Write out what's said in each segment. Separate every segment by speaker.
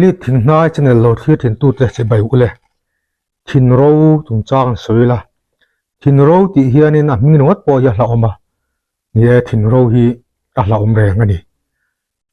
Speaker 1: Elite Thinghnai channel lo thlir thin tute chibai u le. Thinro chungchang an sawi la. Thinro tih hianin a hming ringawt pawh hi a hlauhawm a. Ni e, thinro hi a hlauhawm reng a ni.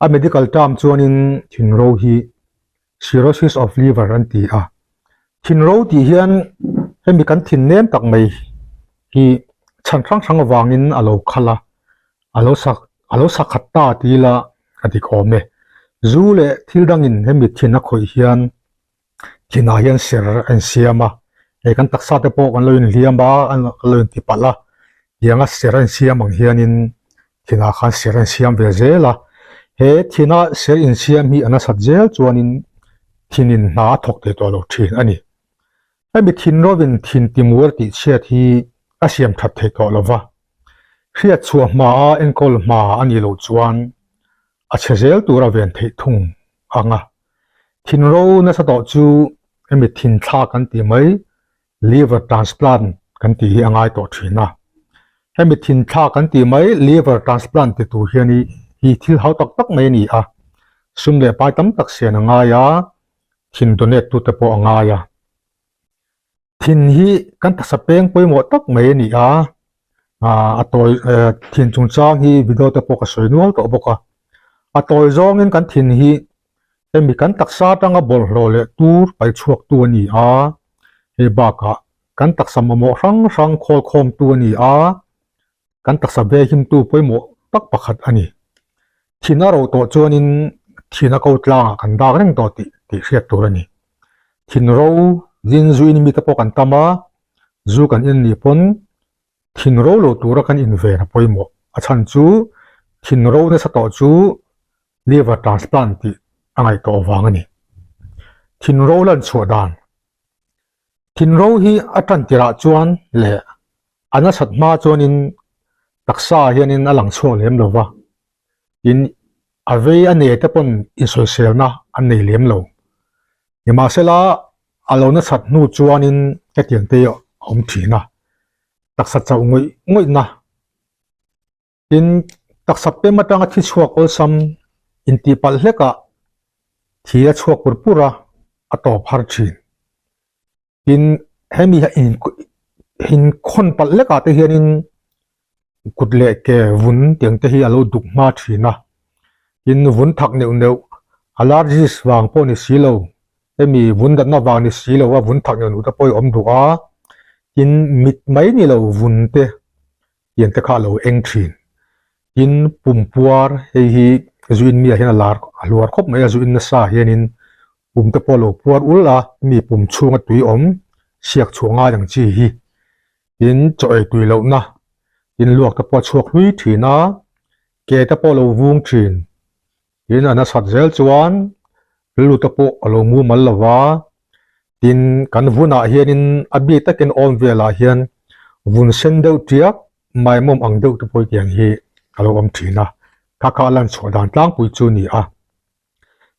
Speaker 1: A medical term chuanin thinro hi cirrhosis of liver an ti a. Thinro tih hian hemi kan thin nem tak mai hi chhan hrang hrang avangin a lo khal a, a lo sak a lo sak khat ta ti ila a dik awm e. Zu leh thil dangin hemi thin a khawih hian thinah hian ser a insiam a, hei kan taksa te pawh kan lo inhliam a, kan lo inti palh a, tianga ser a insiam ang hianin thinah khan ser a insiam ve zel a, he thina ser insiam hi a nasat zel chuanin thinin hna a thawk thei tawh lo thin a ni. Hemi thin rovin thin timuar tih chhiat hi a siam that thei tawh lo va, hriat chhuah hma a enkawl hma a nih loh chuan a chhe zel tur a ven theih thung ang a. Thinro nasa tawh chu hemi thin thlak kan tih mai liver transplant kan tih hi a ngai tawh thin a. Hemi thin thlak kan tih mai liver transplant ti tur hian hi hi thil hau tak tak mai a ni a. Sum leh pai tam tak sian a ngai a, thin donate tute pawh a ngai a. Thin hi kan taksa peng pawimawh tak mai a ni a, a tawi thin chungchang hi video te pawh ka sawi nual tawh bawk a. A tawi zawngin kan thin hi hemi kan taksa atanga bawlhhlawh leh tur pai chhuaktu a ni a, hei bakah kan taksa mamawh hrang hrang khawl khawmtu a ni a, kan taksa ve himtu pawimawh tak pakhat a ni. Thin a ro tawh chuanin thin a ko tlangah kan dak reng tawh tih tih hriat tur a ni. Thin ro zin zu in mite pawh kan tam a, zu kan in nih pawn thin ro lo tura kan inven a pawimawh. A chhan chu thin ro nasa tawh chu liver transplant tih a ngaih tawh vang a ni. Thin ro lan chhuah dan Thin ro hi a tan tirah chuan leh a nasat hma chuanin taksa hianin a lang chhuak lem lo va, tin a vei a nei te pawn insawiselna an nei lem lo. Nimahsela a lo nasat hnu chuanin hetiang te a awm thin a, taksa chauh ngawih ngawihna Tin, taksa pem atanga thi chhuak awlsam intihpalh hlekah thi a chhuak pur pur a, a tawp har thin. Tin, hemi inkhawn palh hlekah te hianin kut leh ke vun tiang te hi a lo duk hma thin a. Tin, vun thak neuh neuh, allergies vang pawh ni si lo, hemi vun datna vang ni si lo a vun thak neuh neuh te pawh hi a awm duh a. Tin, mit mai ni lo vun te tiang te kha a lo eng thin. Tin, pum puar hei hi zu in mi ah hian a lar a hluar khawp mai a, zu in nasa ah hianin pum te pawh a lo puar ul a, mi pum chhunga tui awm siak chhuah ngai ang chi hi. Tin, chaw ei tui lohna, tin luak te pawh a chhuak hlui thin a, ke te pawh a lo vung thin. Tin, a nasat zel chuan rilru te pawh a lo mumal lo va, tin kan vunah hianin a bik takin awm velah hian vun sen deuh tiak maimawm ang deuh te pawh tiang hi a lo awm thin a, kha kha a lan chhuah dan tlangpui chu a ni a.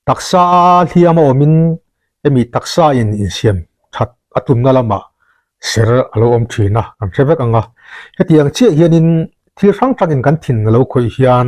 Speaker 1: Taksa hliam a awmin hemi taksa in insiam that a tumna lamah ser a lo awm thin a, kan hre vek ang a. Hetiang chiah hianin thil hrang hrangin kan thin a lo khawih hian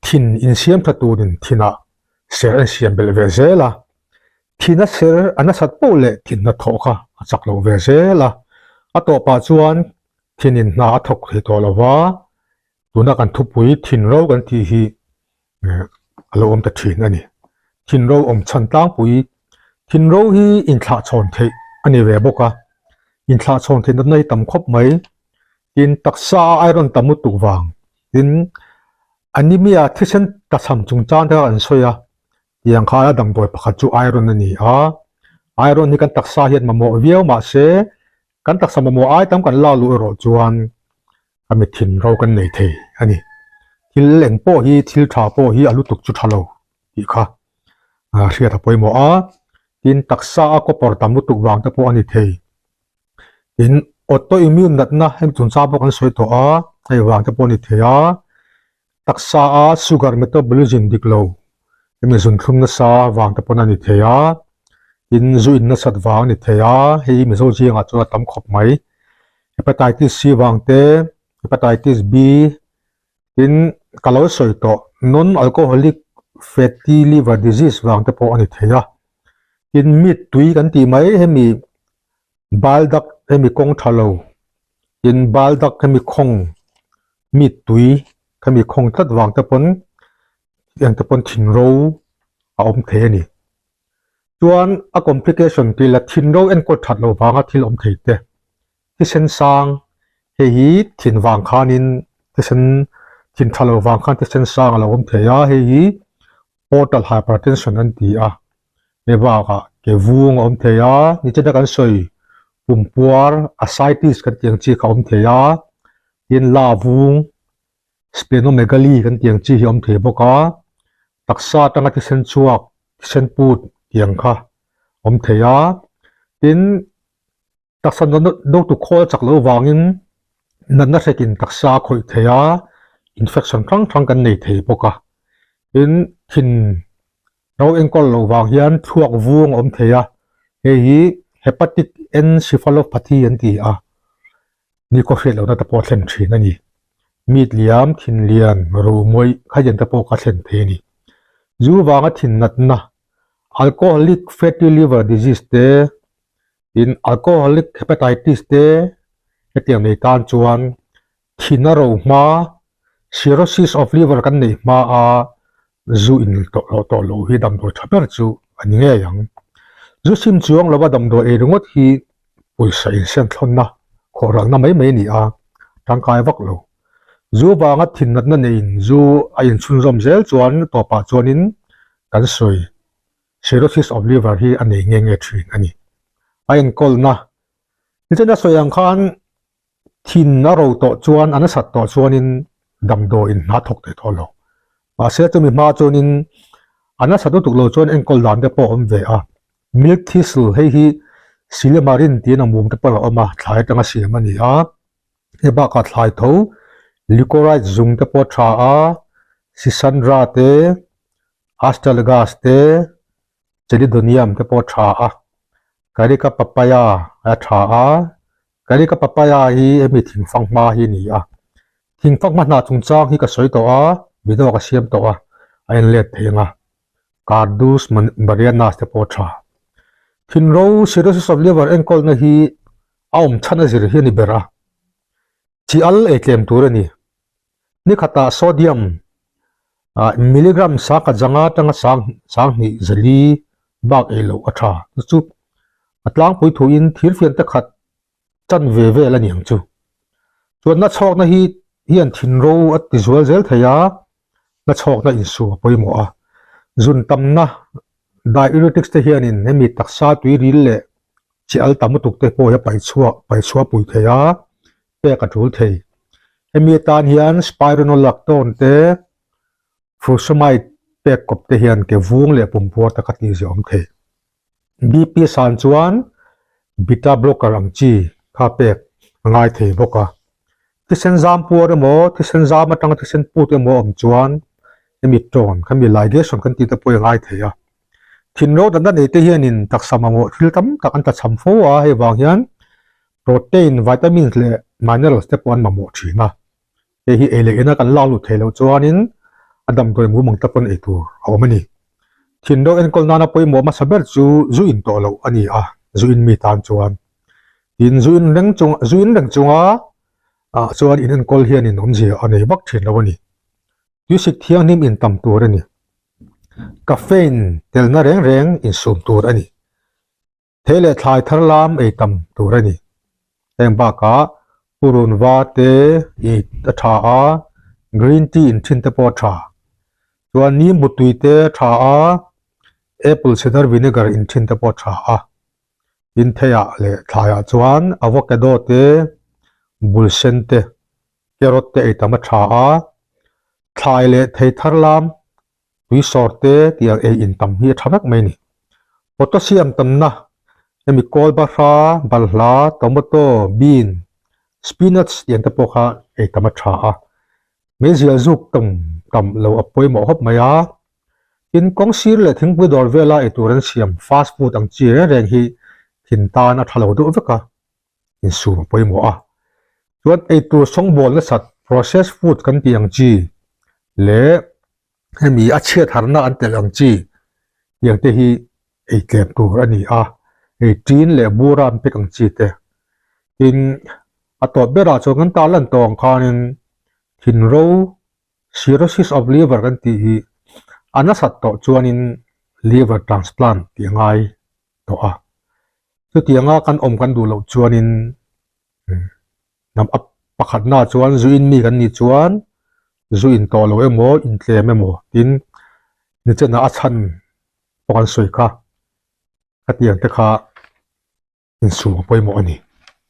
Speaker 1: Thin insiam tha turin thinah ser a insiam belh ve zel a, thina ser a nasat poh leh thin hnathawh kha a chak lo ve zel a, a tawpah chuan thinin hna a thawk thei tawh lo va, tuna kan thupui thin ro kan tih hi a lo awm ta thin a ni. Thin ro awm chhan tlangpui, thin ro hi inthlah chhawn theih a ni ve bawk a, inthlah chhawn theih natna hi tam khawp mai. Tin, taksa a iron tam lutuk vang. Tin, anemia thisen tlachham chungchang te kha kan sawi a, tiang kha a damdawi pakhat chu iron a ni a. Iron hi kan taksa hian mamawh viau mahse, kan taksa mamawh ai tam kan lak luh erawh chuan a mi thin ro kan nei thei a ni. Thil eng pawh hi thil tha pawh hi a lutuk chu tha lo tih kha hriat a pawimawh a. Tin, taksa a copper tam lutuk vang te pawh a ni thei. Tin, autoimmune natna hemi chungchang pawh kan sawi tawh a, hei vang te pawh a ni thei a, taksa a sugar metabolism dik lo hemi zunthlum nasa vang te pawn a ni thei a, tin zu in nasat vang a ni thei a, hei Mizo zingah chuan a tam khawp mai. Hepatitis C vang te, Hepatitis B, tin ka lo sawi tawh non-alcoholic. Fatty liver disease vang te pawh a ni thei a. Tin, meat tui kan tih mai hemi bile duct hemi kawng tha lo, tin bile duct hemi khawng meat tui hemi khawng tlat vang te pawn eng te pawn thin ro a awm thei a ni. Chuan a complication tih la thin ro enkawl that loh vanga thil awm thei te, thisen sang, hei hi thin vang khanin thisen thin tha lo vang khan thisen sang a lo awm thei a, hei hi portal hypertension an ti a, hei bakah ke vung a awm thei a, nichina kan sawi pumpuar ascites kan tih ang chi kha a awm thei a, tin la vung Splenomegaly kan tih ang chi hi a awm thei bawk a, taksa atanga thisen chhuak, thisen put tih ang kha a awm thei a. Tin, taksa natna dotu khawl chak loh vangin natna hrekin taksa a khawih thei a, infection hrang hrang kan nei thei bawk a. Tin, thin ro enkawl loh vang hian thluak vung a awm thei a, hei hi hepatic encephalopathy an ti a. Ni khaw hriat lohna te pawh a thlen thin a ni. Meat liam, thin lian, ru mawih kha hian te pawh ka thlen thei a ni. Zu vanga thin natna, alcoholic fatty liver disease te, tin alcoholic hepatitis te hetiang nei tan chuan thin a ro hma, cirrhosis of liver kan neih hma a zu in tawh loh tawh loh hi damdawi tha ber chu a ni ngei ang. Zu sim chuang lova damdawi ei ringawt hi pawisa insiam thlawnna khawhralna mai mai a ni a, tangkai vak lo. Zu vanga thin natna neiin zu a inchhunzawm zel chuan tawpah chuanin kan sawi cirrhosis of liver hi a nei nge nge thin a ni. A enkawlna nichina sawi ang khan Thin a ro tawh chuan a nasat tawh chuanin damdawiin hna thawk thei tawh lo. Mahse chumi hma chuanin a nasat lutuk lo chuan enkawl dan te pawh a awm ve a. Milk thistle hei hi silymarin tiin a mum te pawh a awm a, thlai atanga siam a ni a. Hei bakah thlai tho liquorite zung te pawh a tha a, sisandra te, astragalus te, chelidonium te pawh a tha a, carica papaya a tha a. Carica papaya hi hemi thingfang hma hi a ni a, thingfang hma hnah chungchang hi ka sawi tawh a, video ka siam tawh a, a en let thei ang a, Cardus marianas te pawh a tha. Thinro cirrhosis of liver enkawlna hi a awm chhan a zir hi a ni ber a, chi al ei tlem tur a ni. Ni khatah sodium milligram sangkhat zanga atanga sang sanghnih zali bak ei loh a tha. Chu chu a tlangpui thuin thirfian te khat chan ve vel a ni ang chu. Chuan nachhawkna hi hian thinro a ti zual zel thei a, nachhawkna insu a pawimawh a. Zun tamna diuretics te hianin hemi taksa tuiril leh chi al tam lutuk te pawh hi a paihchhuah paihchhuah pui thei a, pek a tul thei. Hemi atan hian spironolactone te, furosemide pek kawp te hian ke vung leh pumpuar taka tih zia awm thei. BP san chuan beta blocker ang chi kha pek a ngai thei bawk a. Thisen zam puar emaw, thisen zam atanga thisen put emaw awm chuan hemi tawn, khami ligation kan tih te pawh hi a ngai thei a. Thinro natna nei te hianin taksa mamawh thil tam tak an tlachham fo a, hei vang hian Protein, vitamins leh minerals te pawh an mamawh thin a. Hei hi ei leh ina kan lak lut thei loh chuanin a damdawi mumang te pawn ei tur a awm a ni. Thinro enkawl nana pawimawh hmasa ber chu zu in tawh loh a ni a, zu in mi tan chuan. Tin, zu in reng chung zu in reng chunga ah chuan in enkawl hianin awmzia a nei vak thin lo a ni. Tuisik thianghlim in tam tur a ni. Caffeine telna reng reng insum tur a ni. Thei leh thlai thar lam ei tam tur a ni. Heng bakah purun va te i a tha a, green tea in thin te pawh a tha. Chuan nimbu tui te a tha a, apple cider vinegar in thin te pawh a tha a. Tin theiah leh thlaiah chuan avocado te, bulsen te, carrot te ei tam a tha a. Thlai leh thei thar lam tui sawr te tih ang ei in tam hi a tha vek mai a ni. Potassium tamna hemi kawl bahra, balhla, tomato, bean, spinach tih ang te pawh kha ei tam a tha a. Meizial zuk tam tam lo a pawimawh hawp mai a. Tin, kawng sir leh thingpui dawr vela ei tur an siam fast food ang chi reng reng hi thin tan a tha lo deuh vek a, insum a pawimawh a. Chuan eitur sawngbawl nasat processed food kan tih ang chi leh. Hemi a chhiat harna an telh ang chi tiang te hi ei tlem tur a ni a, hei tin leh bura an pek ang chi te. Tin, a tawp berah chuan kan tarlan tawh ang khanin thinro, cirrhosis of liver kan tih hi a nasat tawh chuanin liver transplant tih a ngai tawh a. Chutianga kan awm kan duh loh chuanin Hnam a pakhatna chuan zu in mi kan nih chuan zu in tawh lo emaw in tlem emaw tin nichenah a chhan pawh kan sawi kha khatiang te kha insum a pawimawh a ni.